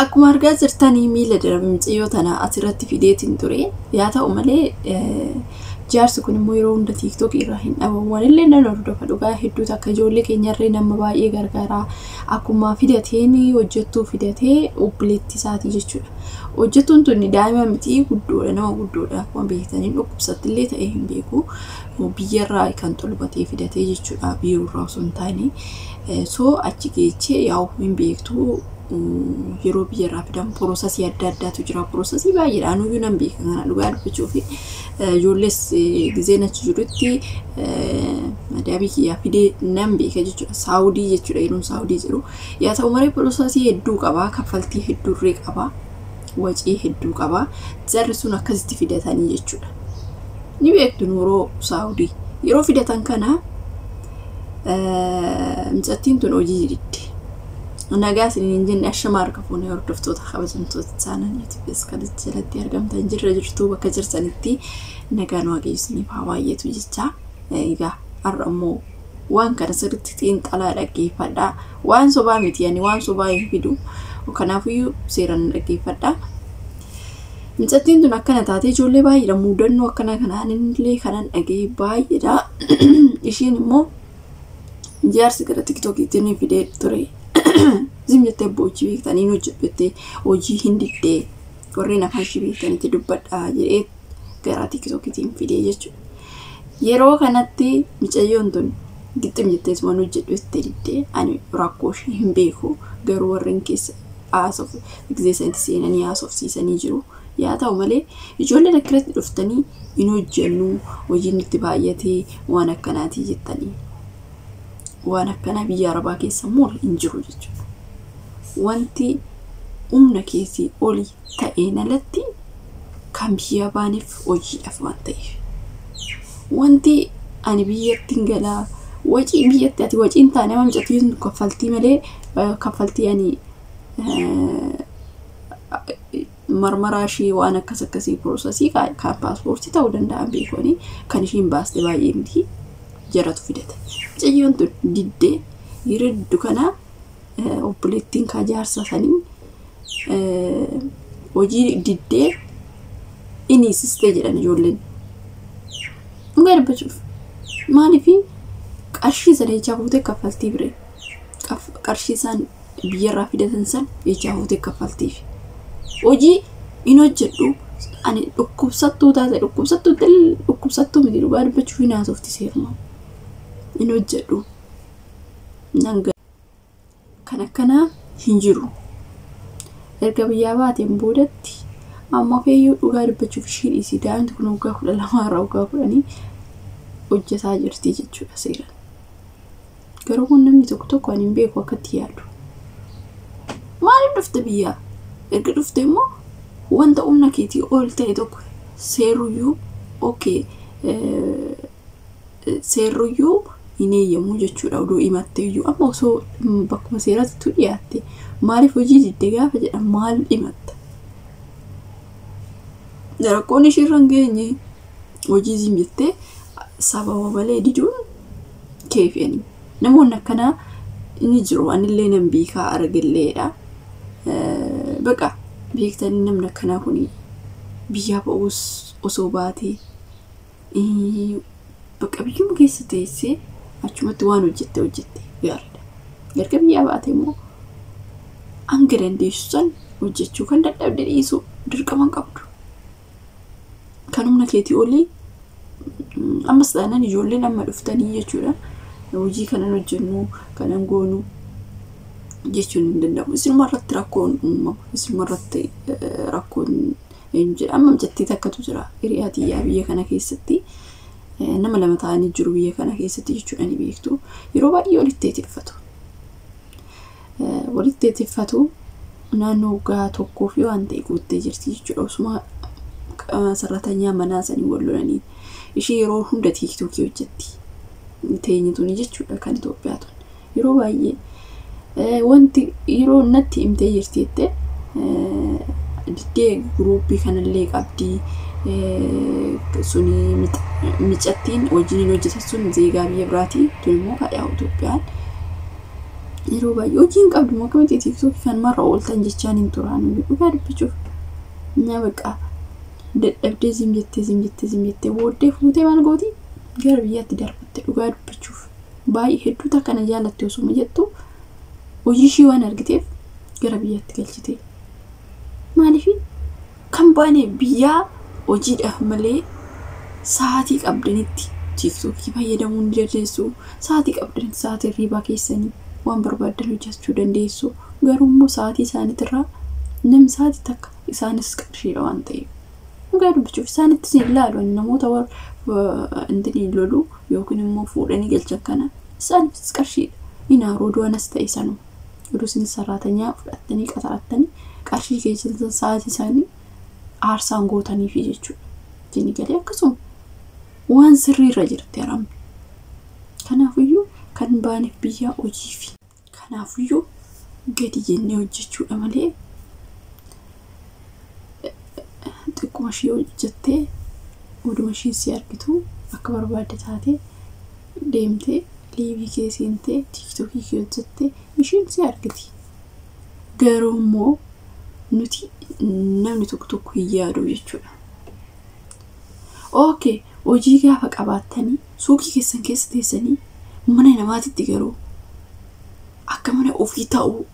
Akkuma argaa jirtanii miila darbe mucayyoo tana asirratti fideetiin ture. Yaa ta'u malee jaarsi kun immoo yeroo hunda TikTok irraa hin dhabamu. Wanillee nan hordofa dhugaa hedduu takka ijoollee keenyarree nama baay'ee gargaara. Akkuma fidateen hojjettuu fidatee obboleettii isaatii jechuudha. Hojjettuun tun daa'ima miti, guddoodha, nama guddoodha. Akkuma beektaniin dhukkubsattillee ta'ee hin beeku. Biyyarraa kan tolbatee fidatee jechuudha, biiroorraa osoo hin taane. So achi geechee yaa'u hin beektu, yeroo biyyarraa fidan processii adda addaatu jira. Processii baay'eedha. Anuyyuu nan beeka kana dhugaa dubbachuuf. Ijoollees gizeen achi jirutti madaamii kiyyaa fidee nan beeka jechuudha. Saawudii jechuudha yeroon Saawudii jiru. Yaa ta'u malee processii hedduu qaba. Kaffaltii hedduurree qaba. Wacii hedduu qaba. Jarri sun akkasitti fidatanii jechuudha. Ni beektu yeroo Saawudii. Yeroo fidatan kana mucattiin tun hojii didde. Nagaa isiniin hin jenne, ashama harka fuunee hordoftoota kabajamtoota channel YouTubeis kan jalatti argamtan jirra jirtuu, bakka jirtanitti nagaan Waaqayyo isiniif haa baay'atu jecha. Egaa har'a immoo waan kana sirriitti xiinxalaa dhaggeeffadhaa. Waan sobaa miti, ani waan sobaa hin fidu. Kanaafiyyuu seeraan dhaggeeffadhaa. Mucattiin tun akkana taate, ijoollee baay'eedha. Mudannoo akkana kanaan illee kanan dhaga'e baay'eedha. Ishiin immoo jaarsi gara TikTokiitti ni fidee ture. Zim jettee hojii beektanii hojjedhu jettee hojii hin diddee, warreen afaan ishii beektanitti dubbadhaa jedhee gara TikTokiitiin fidee jechuudha. Yeroo kanatti mucayyoon tun gixxim jettee waan hojjedhu jettee diddee. Ani rakkoo ishee hin beeku, garuu warreen keessa haasoof gizee sanitti seenanii haasofsiisanii jiru. Yaa ta'u malee ijoolleen akkanatti dhuftanii hin hojjennu, hojiin nutti baay'atee, waan akkanaatii jettanii. Waan akkanaa biyya Arabaa keessa immoo hin jiru jechuudha. Wanti humna keessii olii ta'een alatti kan biyya baaniif hojiidhaaf waan ta'eef. Wanti ani biyyatti hin galaa wacii biyyatti ati wacii hin taane, amma mucattiin kaffaltii malee, kaffaltii ani marmaraa ishee waan akkas akkasii processii kan paaspoortii ta'uu danda'an beekanii kan ishiin baaste baay'ee miti, jaratu fidate. Mucayyoon tun diddee yeroo diddu kana obboleettiin kaa jaarsa sanii hojii diddee inni hiisistee jedhan ijoolleen. Dhugaa dubbachuuf maaliif qarshii sana jechaa fuutee kaffaltii bire, qarshii isaan biyyarraa fidatan san jechaa fuutee kaffaltiif. Hojii hin hojjedhu ani, dhukkubsattuu taate, dhukkubsattuu dhukkubsattuu miti, dhugaa dubbachuuf hin haasofti seeruma. Hin hojjedhu. Nan kan akkanaa hin jiru. Erga biyyaa baateen boodatti amma feeyyuu dhugaa dubbachuuf ishii dhiisii, daa'imti kun waggaa 12 irraa waggaa 10 hojjetaa jirti jechuudha seeraan. Garuu kun namni tokko tokko ani hin beeku akkatti yaadu. Maaliif dhufte biyyaa? Erga dhufte immoo wanta humna keetii ol ta'e tokko seeruyyuu, okay, seerruyyuu hin eeyyamu jechuudha oduu himatte iyyuu. Amma osoo bakkuma seeraatti dhiyaatte maaliif hojii didde gaafa jedhan maal himatta? Rakkoon ishiirra hin geenye hojii zim jettee sababa malee diduun keefiyani. Namoonni akkanaa ni jiru, anillee nan beekaa, argilleedha. Baqa beektanii namni akkanaa kun biyyaa ba'uus osoo baatee bakka biyyuma keessa teessee achumatti waan hojjette hojjette gaariidha. Erga biyyaa baate immoo hanga dandeessu san hojjechuu, kan dadhabde dhiisuu dirqama hin qabdu. Kan humna keetii olii ammas taanaan ijoolleen amma dhuftanii jechuudha. Hojii kanan hojjennu kanan goonu jechuun hin danda'amu. Isinuma irratti rakkoon uumama. Isinuma irratti rakkoon hin jedha. Amma mucattii takkatu jira hiriyaa tiyyaa biyya kana keessatti. Nama lama ta'anii jiru biyya kana keessatti jechuudha, ni beektu. Yeroo baay'ee walitti teetiffatu. Walitti teetiffatu, naannoo waggaa tokkoo fi waan ta'e guuttee jirti jechuudha. Osuma sarratanyaa manaa sanii wal lolanii. Ishee yeroo hunda TikTokii hojjetti. Teenyituuni jechuudha kan Itoophiyaa tun. Yeroo baay'ee wanti yeroo natti himtee jirti jettee diddee groupii kanallee qabdi. Suni micattiin wajjiniin hojjetan sun zeegaa biyya biraati. Tun immoo kaadhaa Itoophiyaan. Yeroo baay'ee hojii hin qabdu akkamitti tiiktookii kan marra ooltan jechaan hin turaan dhugaa dubbachuuf. Na baqa dadhabdee zim jettee zim jettee zim jettee booddee fuutee maal gooti gara biyyaatti darbatte dhugaa dubbachuuf. Baay'ee hedduutu akkana jaalatte osuma jettu hojii ishii waan argiteef gara biyyaatti galchite. Maaliif kan baane biyyaa hojiidhaaf malee sa'aatii qabdanitti tiiktookii fayyadamuu ni dandeessu. Sa'aatii qabdanitti sa'aatii hirribaa keessanii waan barbaadan hojjechuu dandeessu. Garuu immoo sa'aatii isaaniitirraa namni sa'aatii takka isaanis qarshiidha waan ta'eef. Dhugaa dubbachuuf isaanittis hin ilaalu namoota warra intini lolu yookiin immoo fuudhanii galchan kana isaanifis qarshiidha. Inni haaroo du'anas ta'e sanuma. Oduu isin saraatanyaa fudhattanii qaxarattanii qarshii keessan sa'aatii isaanii aarsaan gootaniifi jechuudha. Isin galee akkasuma waan sirriirra jirti haramni. Kanaafiyyuu kan baaneef biyyaa hojiifi. Kanaafiyyuu gadi jennee hojjechuudha malee xiqquma ishee hojjettee oduma ishee si argitu akka barbaadde taatee deemtee liivii kee seentee tiiktookii kee hojjettee isheen si argiti. Garuu immoo nuti namni tokko tokko hin yaadu jechuudha. Okay, hojii gaafa qabaattanii suuqii keessan keessa teessanii mana namaatitti garuu akka mana ofii ta'uu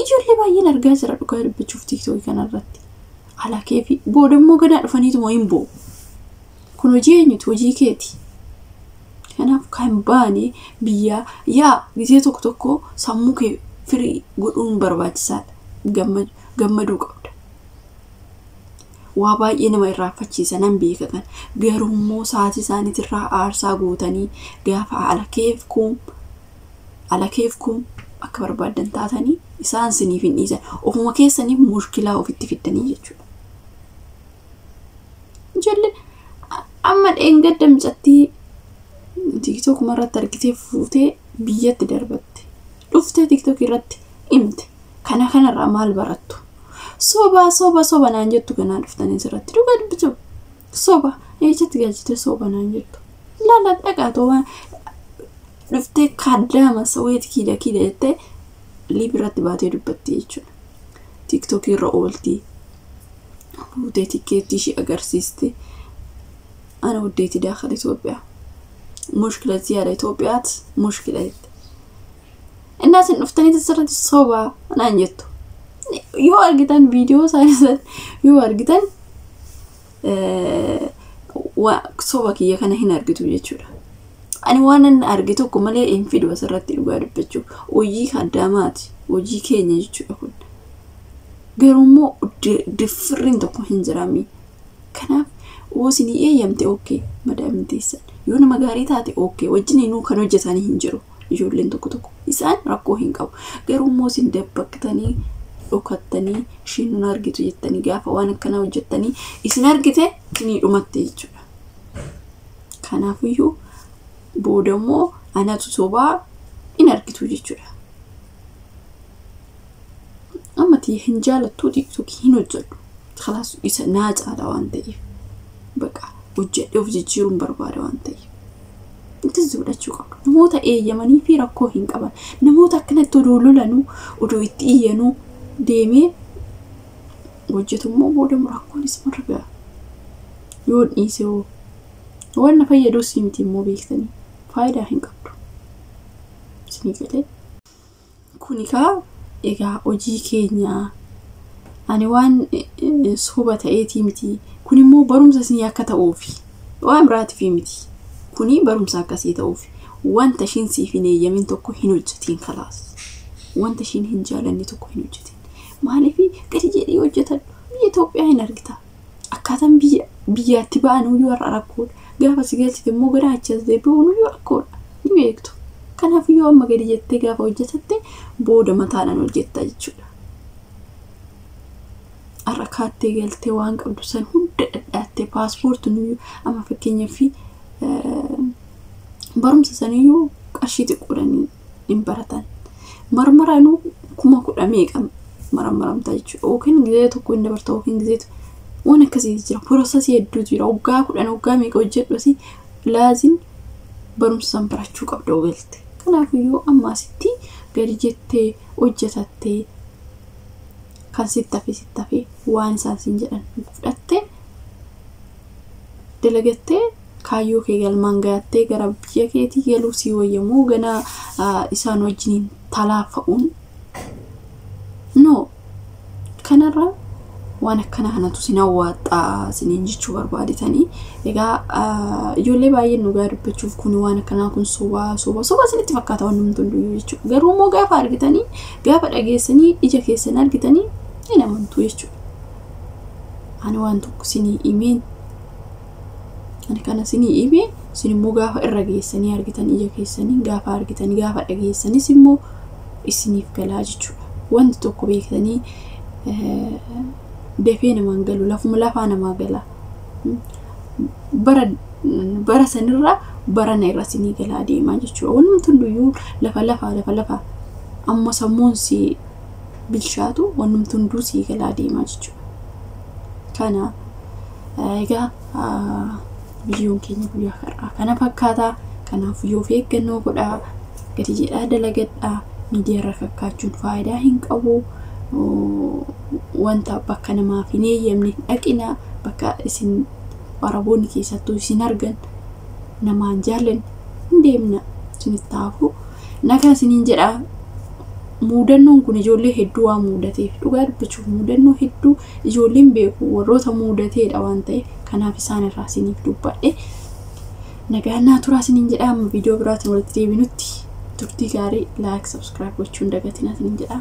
ijoollee baay'een argaa jira dhugaa dubbachuuf tiiktookii kanarratti. Alakee fi booda immoo ganaa dhufaniituma hin bo'u. Kun hojii eenyuti? Hojii keeti. Kanaaf kan baane biyyaa yaa gisee tokko tokko sammuu kee firii godhuun barbaachisaadha. Gammaduu qabda. Waa baay'ee nama irraanfachiisa nan beeka kan. Garuu immoo sa'aatii isaaniitirraa aarsaa gootanii gaafa alakeef kun akka barbaadan taatanii isaan siniif hin dhiisan. Ofuma keessaniif mushkilaa ofitti fiddanii jechuudha. Ijoolleen amma dheengadda mucattii tiiktookuma irratti argitee fuutee biyyatti darbatte. Dhuftee tiiktookii irratti himte. Kana kanarraa maal barattu? Soba soba soba naan jettu kanaa dhuftanii asirratti dhugaa dubbachuu. Soba eessatti galchite soba naan jettu. Laala dhaqaatoo waan dhuftee kaddaama saweet kiida kiida jettee liibii irratti baatee dubbatti jechuudha. Tiiktookii irra ooltii. Fuutee tikkeettii ishee agarsiiste. Ana uddeetii daakala Itoophiyaa. Mushkila ziyaara Itoophiyaat mushkila jette. Innaasin dhuftanii asirratti soba naan jettu. Yoo argitan viidiyoo isaanii yoo argitan soba kiyya kana hin argitu jechuudha. Ani waan inni arge tokko malee hin fidu asirratti dhugaa dubbachuuf. Hojii kaddaamaati. Hojii keenya jechuudha kun. Garuu immoo diffirriin tokko hin jiraami. Kanaaf yoo isin eeyyamte okkee madaamni teessan. Yoo nama gaarii taate okkee wajjin inuu kan hojjetanii hin jiru. Ijoolleen tokko tokko isaan rakkoo hin qabu. Garuu immoo isin dabbaqtanii dhokattanii ishiin nun argitu jettanii gaafa waan akkanaa hojjettanii isin argite isinii dhumatte jechuudha. Kanaafiyyuu booda immoo anatu sobaa hin argitu jechuudha. Amma tiyya hin jaalattu tiiktookii hin hojjedhu. Kalaas isa naa caala waan ta'eef. Baqa hojjedhee of jijjiiruun barbaada waan ta'eef. Intis godhachuu qabdu. Namoota eeyyamanii fi rakkoo hin qaban. Namoota akkanatti oduu lolanuu, oduu itti iyyanuu deemee hojjetu immoo booda rakkoon isuma ga'a. Yoo dhiise hoo waan na fayyadus miti immoo beektanii faayidaa hin qabdu. Isinii galee. Kuni kaa egaa hojii keenyaa ani waan soba ta'eetii miti. Kun immoo barumsa isinii akka ta'uufi waan biraatiif miti. Kuni barumsa akkasii ta'uufi wanta ishiin siif hin eeyyamin tokko hin hojjetiin kalaas. Wanta ishiin hin jaalanne tokko hin hojjetiin. Maaliif gadi jedhii hojjetadhu? Biyya Itoophiyaa hin argita. Akkaataan biyyaatti ba'an iyyuu har'a rakkoodha. Gaafa si galchite immoo gara achi as deebi'uun iyyuu rakkoodha. Ni beektu. Kanaaf iyyuu amma gadi jettee gaafa hojjetatte booda mataadhaan hojjetta jechuudha. Har'a kaattee galtee waan qabdu san hunda dhadhaattee paaspoortiin iyyuu amma fakkeenyaaf barumsa saniyyuu qarshii xiqqoodhaan hin baratan. Marmaranuu 10,000 meeqa maramaramta jechuudha. Yookiin gizee tokko hin dabarta yookiin gizee waan akkasii jira. Piroosesii hedduutu jira. Waggaa 10 waggaa meeqa hojjedhu asii laazim barumsa san barachuu qabda galte. Kanaafiyyuu amma asitti Gadi jettee hojjetattee kan sitti hafe sitti hafe waan isaan siin jedhan fudhattee dalagattee kaayyoo kee galmaan gahattee gara biyya keetii galuu sii wayyamoo gana isaan wajjiniin talaafa'uun no kanarra waan akkana kanatu sin hawwaxxaa siniin jechuu barbaadetanii. Egaa ijoollee baay'een dhugaa dubbachuuf kun waan akkanaa kun soba soba soba isinitti fakkaata waan namni hunduyyuu jechuudha. Garuu immoo gaafa argitanii, gaafa dhageessanii, ija keessan argitanii hin amantu jechuudha. Ani waan tokko sinii himeen, ani kana sinii himee, isin immoo gaafa irra geessanii argitan, ija keessanii gaafa argitanii, gaafa dhageessanis immoo isiniif galaa jechuudha. Wanti tokko beektanii dafee namaan galu, lafuma lafaa namaa gala. Bara sanirra barana irra sinii galaa deemaa jechuudha. Wanti hunduyyuu lafa lafaa lafa lafaa amma sammuun si bilchaatu wanti hunduu sii galaa deemaa jechuudha. Kana egaa viidiyoon keenya guyyaa har'aa kana fakkaata. Kanaaf yoo of eeggannoo godhaa, gadi jedhaa dalagadhaa, miidiyaa irra kakkaachuun faayidaa hin qabu. Wanta bakka namaaf hin eeyyamne dhaqina, bakka isin Araboonni keessattuu isin argan namaan jaallan hin deemna isinitti taafu. Nagaa isiniin jedhaa. Muudannoon kun ijoollee hedduu waan muudateef, dhugaa dubbachuuf muudannoo hedduu ijoolleen beeku warroota muudateedha waan ta'eef, kanaaf isaan irraa isiniif dubbadhe. Nagaan naa turaa isiniin jedhaa. Amma viidiyoo biraatiin walitti deebinutti turtii gaarii. Like, subscribe gochuun dagatinaa isiniin jedhaa.